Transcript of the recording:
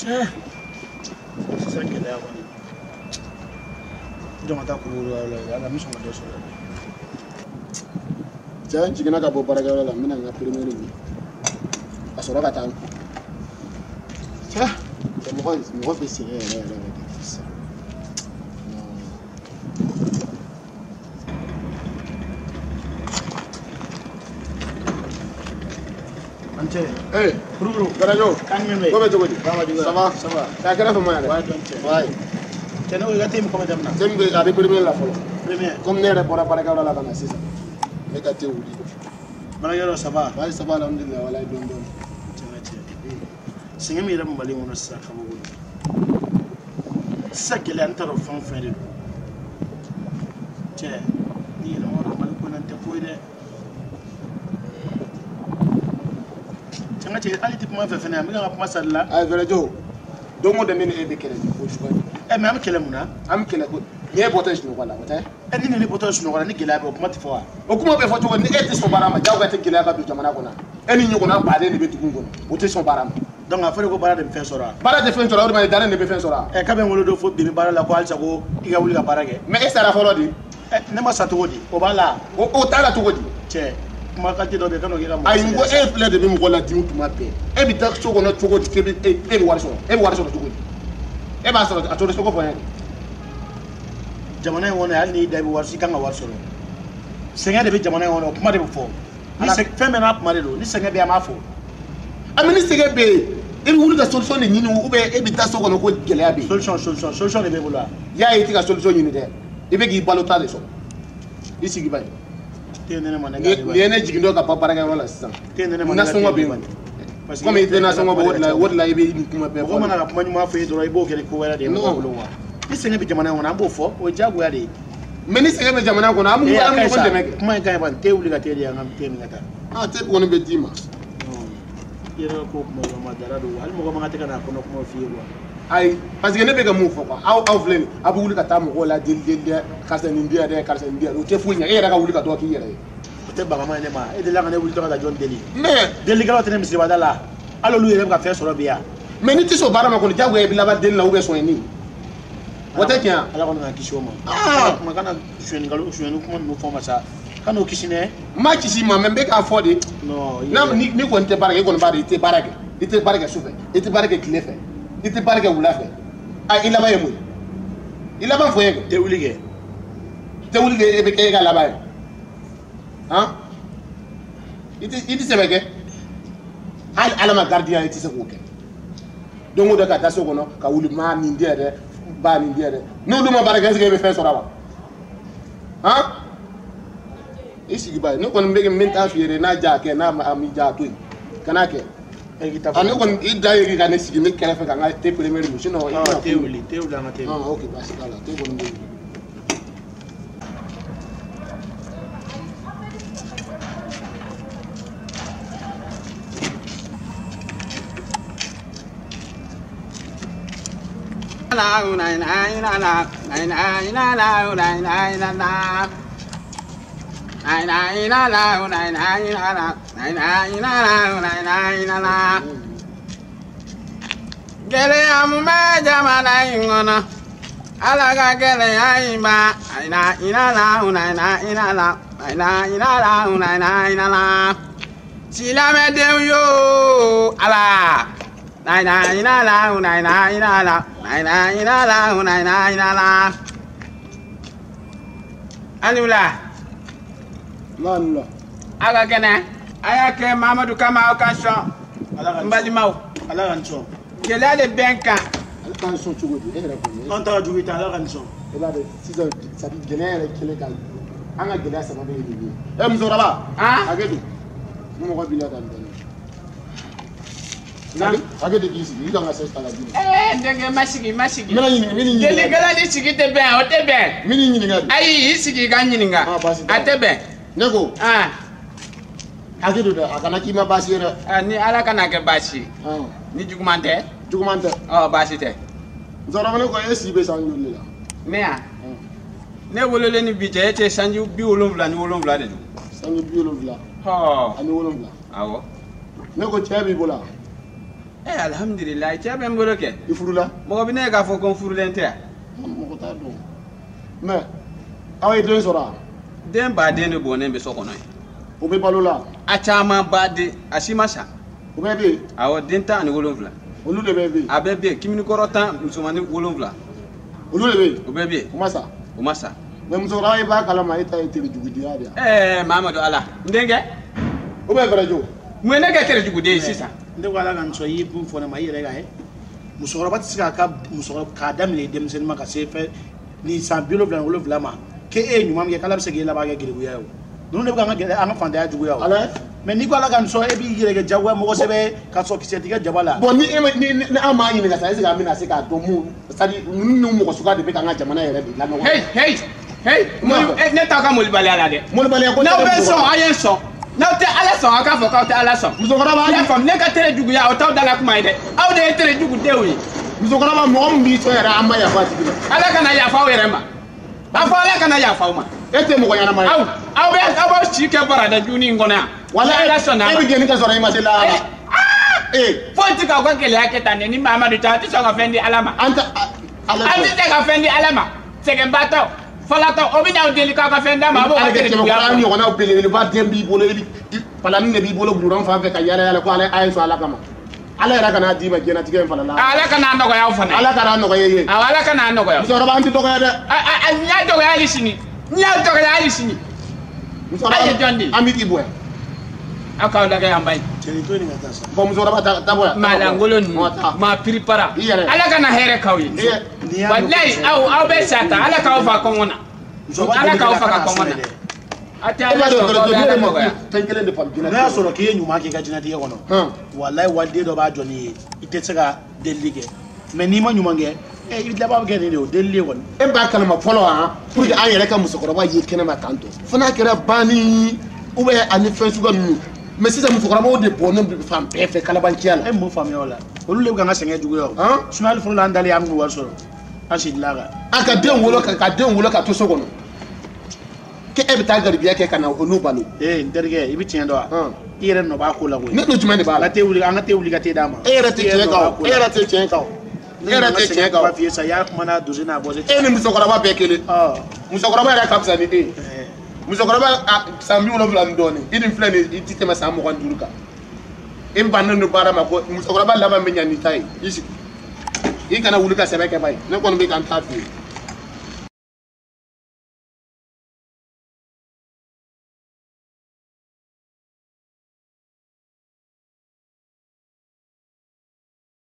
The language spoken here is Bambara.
Cɛ, sisan gɛlɛya kɔni. N jɔ ka taa kulukoro la, yala n bɛ sɔn ka dɔ sɔrɔ. Cɛ, n jiginna ka bɔ baarakɛyɔrɔ la, n bɛna n ka première min ka sɔrɔ ka taa. Cɛ, mɔgɔ bɛ sɛgɛn yɛrɛ yɛrɛ de sisan. An cɛ. Ee, Kulukoro. Garajo. Kan jumɛn bɛ yen? Ko bɛ cogo di? Ba ma juguya. Ça va? Ça va. K'a kɛrɛfɛ ma yan dɛ. Ouais, dɔn cɛ. Ouais. Cɛ, ne ko i ka te min kɔmɛ daminɛ. Te min bɛ a bɛ première la fɔlɔ. Première. Comme ne yɛrɛ bɔra baarakɛyɔrɔ la ka na sisan, ne ka te wuli. Baarakɛyɔrɔ, ça va? Ouais, ça va, alhamdulilayi, walayi, dɔɔni dɔɔni. Cɛ, n ka cɛ. Sɛgɛn min yɛrɛ bɛ Mali kɔnɔ sisan, kabako don. Sisan gɛlɛya, n t'a dɔn fɛn o fɛn de don. Cɛ, ni yɛlɛma don Mali ko in na, n tɛ ko ye dɛ. Cɛ, n ka cɛ, hali i tɛ kuma n fɛ fɛnɛ, an bɛ ka kuma sali la. Ayi, Garajo, don o don ne ni e bɛ kɛlɛ ko cogo di? Ɛ, mais an bɛ kɛlɛ mun na? An bɛ kɛlɛ ko ni e bɔtɔ sunɔgɔ la, o tɛ? Ɛ, ni ne bɔtɔ sunɔgɔ la, ni gɛlɛya bɛ, o kuma tɛ fɔ wa? O kuma bɛ fɔ cogo di? Ni e tɛ sɔn baara ma, jagoya tɛ gɛlɛya ka don jamana kɔnɔ. E ni ɲɔgɔnna baden de bɛ dugu kɔnɔ, o tɛ sɔn baara ma. Donc a fɔra ko baara de bɛ fɛn sɔrɔ wa? Baara tɛ fɛn sɔrɔ, o de ma ye dalen de bɛ fɛn sɔrɔ wa? Ɛ, kabi n wolo don fo bi, n bɛ baara la, ko halisa ko i ka wuli ka baara kɛ. Mais e sara fɔlɔ de. Ɛ, ne ma sa cogo di? O b'a la. O t'a la cogo di? Cɛ, kuma qualité dɔ bɛ yen, kan'o kɛ ka mɔgɔ Ayi, n ko sɛgɛrɛ. e filɛ de bɛ mɔgɔ ladimi tuma bɛɛ. E bɛ taa so kɔnɔ cogo di? K'e bɛ e bɛ wari sɔrɔ? E bɛ wari sɔrɔ cogo di? E b'a sɔrɔ a cogo cogo fɔ n ye. Jamana in kɔnɔ, hali n'i da i bɛ wari, i kan ka wari sɔrɔ. Sɛgɛn de bɛ jamana in kɔnɔ, o kuma de bɛ fɔ. Ni fɛn bɛɛ n'a kuma de don, ni sɛgɛn bɛ yen, an b'a fɔ. A, mais ni sɛgɛn bɛ yen, e bɛ wuli ka solution de ɲini, ou bien e bɛ taa so kɔnɔ ko gɛlɛya bɛ yen? Solution de b'e bolo wa? Y'a ye, i tɛ ka solution ɲini dɛ, i bɛ k'i balo ta de sɔrɔ. I sigi ba ye. Te ne ma ne Ni ye ne jigin dɔ ka bɔ baarakɛyɔrɔ la sisan. Te ne ma ne ka Nasɔngɔ bɛ yen. Parce que Komi i tɛ nasɔngɔ bɔ, o de la i bɛ nin kuma bɛɛ mɔgɔ fɔ. mana ka kuma ɲuman fɔ e ye dɔrɔn, i b'o kɛ ni ko wɛrɛ de ye mɔgɔ Non. bolo wa. Ni sɛgɛn bɛ jamana in kɔnɔ, an b'o fɔ, o ye diyagoya de ye. Mais ni sɛgɛn bɛ jamana kɔnɔ, an Ee, bɛ a an ka bɛ ɲi ɲɔgɔn sa. dɛmɛ kɛ. Kuma in ka ɲi ban, te wuli ka te di yan, an ka te min ka taa. Ah, te kɔni bɛ d'i ma. I yɛrɛ ka ko kuma ma dara don, hali mɔgɔ man kan tɛ ka n'a kɔnɔ kuma f'i ye quoi. Ayi, parce que ne bɛ ka mun fɔ quoi, aw filɛ nin, aw bɛ wuli ka taa mɔgɔw la deli deli dɛ, karisa nin di yan dɛ, karisa nin di yan, o tɛ foyi ɲɛ, e yɛrɛ ka wuli ka dɔ k'i yɛrɛ ye. O tɛ bagama ye ne ma, e delila ka ne wuli tɔ ka taa jɔn deli? Mais Delikɛlaw tɛ ne misiribada la, hali olu yɛrɛ bɛ ka fɛn sɔrɔ bi yan. Mais ni tɛ sɔn baara ma kɔni, jagoya i bɛ laban deli la ou bien sonyɛni. O tɛ tiɲɛ wa? Ala kɔni k'an kisi o ma. Ah. Kuma kana sonyɛni kalo sonyɛni kuma ninnu fɔ ma sa, kan'o kisi dɛ. N ma kisi ma, mais n bɛ k'a fɔ de. Non. N'a ni kɔni tɛ baara kɛ, e kɔni b'a dɔn i tɛ baara kɛ. I tɛ baara kɛ sufɛ, i tɛ baara kɛ tile fɛ, i tɛ baara kɛ wula fɛ. A, i laban ye mun ye? I laban fɔ n ye kɛ. Tɛ wuli kɛ. Tɛ wuli kɛ, e bɛ kɛ e ka laban ye. Han? I tɛ sɛbɛ kɛ. Hali Ala ma gardien i tɛ se k'o kɛ. Don o don ka taa so kɔnɔ ka wuli maa nin di yan dɛ, ba nin di yan dɛ. N'olu ma baara kɛ, est ce que e bɛ fɛn sɔrɔ wa? Han? I sigi ba ye, ne kɔni bɛ min t'a f'i ye dɛ, n'a ja kɛ, n'a ma m'i ja, a to yen. Kan'a kɛ. E k'i ta A, ne kɔni i da ye k'i ka ne sigi ne kɛrɛfɛ ka n ka te premier min, sinon i Ah, bɛna te wuli, te wuli, an ka te Ah, ok, baasi t'a la, te kɔni bɛ wuli. Gɛlɛya mun bɛ jamana in kɔnɔ, Ala ka gɛlɛya in ban. Ina ina la una ina ina la ina ina la una ina ina la silamɛdenw yo Ala ina ina la una ina ina la ina ina la una ina ina la. Ani wula. N'a la. Aw ka kɛnɛ, a y'a kɛ Mamadu kama, aw ka sɔn. Ala ka n balimaw. Ala ka n sɔn. Gɛlɛya de bɛ n kan. Ale k'an sɔn cogo di? E yɛrɛ kɔni. Anw ta ka jugu i ta, Ala ka n sɔn. E b'a dɔn sisan, c'est à dire gɛlɛya yɛrɛ kɛlen ka an ka gɛlɛya sababu ye nin ye. Ɛ, musokɔrɔba. Ah? Hakɛ to. N mɔgɔ b'i la ka nin dɔɔnin. Hakɛ to k'i sigi, i kan ka se ta ka d'i ma. Ee, n denkɛ, ma sigi, ma sigi. N bɛna ɲininka, n bɛ nin ɲininka. Delikɛla ni sigi tɛ bɛn, o tɛ bɛn. N bɛ nin ɲininka de. Ayi, i sigi i ka ɲininka. Ah, baasi t'a A la. tɛ bɛn. Ne ko. Ah. Hakɛ to dɛ, a kana k'i ma baasi ye dɛ. Ah, ni Ala kana kɛ baasi ye. Ah. Ni juguman tɛ. Juguman tɛ. Ɔ, baasi tɛ. Musokɔrɔba, ne ko e si bɛ san joli de la? Ne yan. Ne wololen ni bi cɛ, e cɛ sanji 77 de don. Sanji 77. Hɔ. Ani 7. Awɔ. Ne ko cɛ b'i bolo wa? Alhamdulilayi cɛ bɛ n bolo kɛ. I furula? Mɔgɔ bɛ ne ye k'a fɔ ko n furulen tɛ yan. Mɔgɔ t'a dɔn. Mais aw ye den sɔrɔ wa? Den baden de bɔnnen bɛ so kɔnɔ yen. O bɛ balo la? A caman baden, a si ma sa. O bɛɛ bɛ yen? Awɔ, den 17. Olu de bɛ yen? A bɛɛ bɛ yen, kiminikɔrɔ 10, musomanin 7. Olu de bɛ yen? O bɛɛ bɛ yen. O ma sa? O ma sa. Mais musokɔrɔba i b'a kalama e ta ye terejugudenya de ye. Mamadu Ala, n denkɛ. O bɛ fɛrɛ jo. Mun ye ne kɛ terejuguden ye sisan? Ne ko Ala ka n sɔn i ye min fɔ ne ma i yɛrɛ ka ye. Musokɔrɔba tɛ se k'a ka musokɔrɔba k'a daminɛ denmisɛnnin ma ka se fɛn ni san 77 ma k'e ye ɲuman min kɛ k'Ala bɛ se k'e laban kɛ gerebuya ye o. Ninnu de bɛ k'an ka gɛlɛya an ka fantanya juguya o. Ala. Mais n'i ko Ala ka n sɔn e b'i yɛrɛ kɛ jagoya mɔgɔ sɛbɛ ka sɔn kisɛ tigɛ jaba la. Bon ni e ma ni an m'a ɲininka sa est ce que an bɛna se k'a dɔn mun c'est à dire ninnu ni mɔgɔ suguya de bɛ k'an ka jamana yɛrɛ de lanɔgɔ. Hey hey hey ne t'aw ka molibaliya la dɛ. Molibaliya ko n'aw bɛ sɔn a ye n sɔn. N'aw tɛ Ala sɔn aw k'a fɔ k'aw tɛ Ala sɔn. Musokɔrɔba i y'a faamu ne ka tere juguya o t'aw da la kuma ye dɛ. Aw de ye tere jugudenw ye. Musokɔrɔba mɔgɔ min b'i sɔn yɛrɛ an ma yafa a tigi ma. Ala kana yafa aw yɛrɛ ma. A fɔ Ala kana yafa aw ma. E tɛ mɔgɔ ɲɛnama ye. Aw bɛ aw b'aw si kɛ barada junin in kɔnɔ yan. Wala Ala sɔnna e bɛ jeni ka sɔrɔ i ma se lahara. Foyi tɛ k'aw ka gɛlɛya kɛ tan dɛ ni Mamadu tɛ aw tɛ sɔn ka fɛn di Ala ma. An tɛ an tɛ se ka fɛn di Ala ma. Sɛgɛnbaatɔ falatɔ o bɛ n'aw deli k'aw ka fɛn d'a ma a b'o ka tere juguya. An ɲɔgɔnnaw belebeleba den b'i bolo i bɛ palani de b'i bolo goudron fan fɛ ka yala yala ko Ala a ye sɔn Ala kama. Ala yɛrɛ kana d'i ma diɲɛlatigɛ in fana la. Ala kana nɔgɔya aw fana. Ala kana nɔgɔya i ye. Awɔ Ala kana nɔgɔya. Musokɔrɔba an tɛ dɔgɔya dɛ. N y'a dɔgɔya hali sini. N y'a dɔgɔya hali sini. Musokɔrɔba a ye jɔn de ye? An bɛ k'i bonya. Aw k'aw lajɛ yan ba ye. Cɛnin to nin ka taa sa. Bon musokɔrɔba ta bɔ yan. Maa lankolon ninnu maa piripara. Ala kana hɛrɛ k'aw ye. Walayi aw bɛ sa tan Ala k'aw fa kɔngɔ na. Ala k'aw fa ka kɔngɔ na. A tɛ Ala sɔn k'aw bɛ Ala dɔgɔya. Fɛn kelen de faamu diɲɛlatigɛ. N'a y'a sɔrɔ k'i ye ɲuman k'i ka diɲɛlatigɛ kɔnɔ. Walayi waliden dɔ b'a jɔ n'i ye i tɛ se ka delili kɛ mais n'i ma ɲuman kɛ i laban bɛ kɛ nin de ye o delili ye kɔni. E b'a kalama fɔlɔ han pour que an yɛrɛ ka musokɔrɔba ye kɛnɛma tan tɔ fo n'a kɛra banni ou bien ani fɛn suguya ninnu mais sisan musokɔrɔbaw de bɔnnen bɛ fan bɛɛ fɛ kalabanciya la. E mun faamuya o la olu de bɛ k'an ka sɛgɛn juguya o. Sinon hali fɔlɔ la an dalen an kun bɛ wari sɔrɔ an si dilan kan. A ka den wolo ka den wolo ka to so kɔnɔ k'e bɛ taa garibuya kɛ ka na olu balo. N terikɛ i bɛ tiɲɛ dɔn wa. I yɛrɛ nɔ b'a ko la koyi. Ne dun jumɛn de b'a la. An ka te wuli ka te d'a ma. E yɛrɛ tɛ tiɲɛ kan o. E yɛrɛ tɛ tiɲɛ kan o. E yɛrɛ tɛ tiɲɛ kan o. F'i ye sa i y'a kuma n'a dosi n'a bɔsi. E ni musokɔrɔba bɛɛ kelen. Musokɔrɔba yɛrɛ ka fisa ni e ye. Musokɔrɔba san 70 ni dɔɔnin i ni filɛ nin ye i ti tɛmɛ san 25 kan. E bannen don baara ma ko musokɔrɔba laban bɛ ɲa n'i ta ye i sigi. I kana wuli ka sɛbɛ kɛ ba ye ne kɔni bɛ ka n ta f'i ye.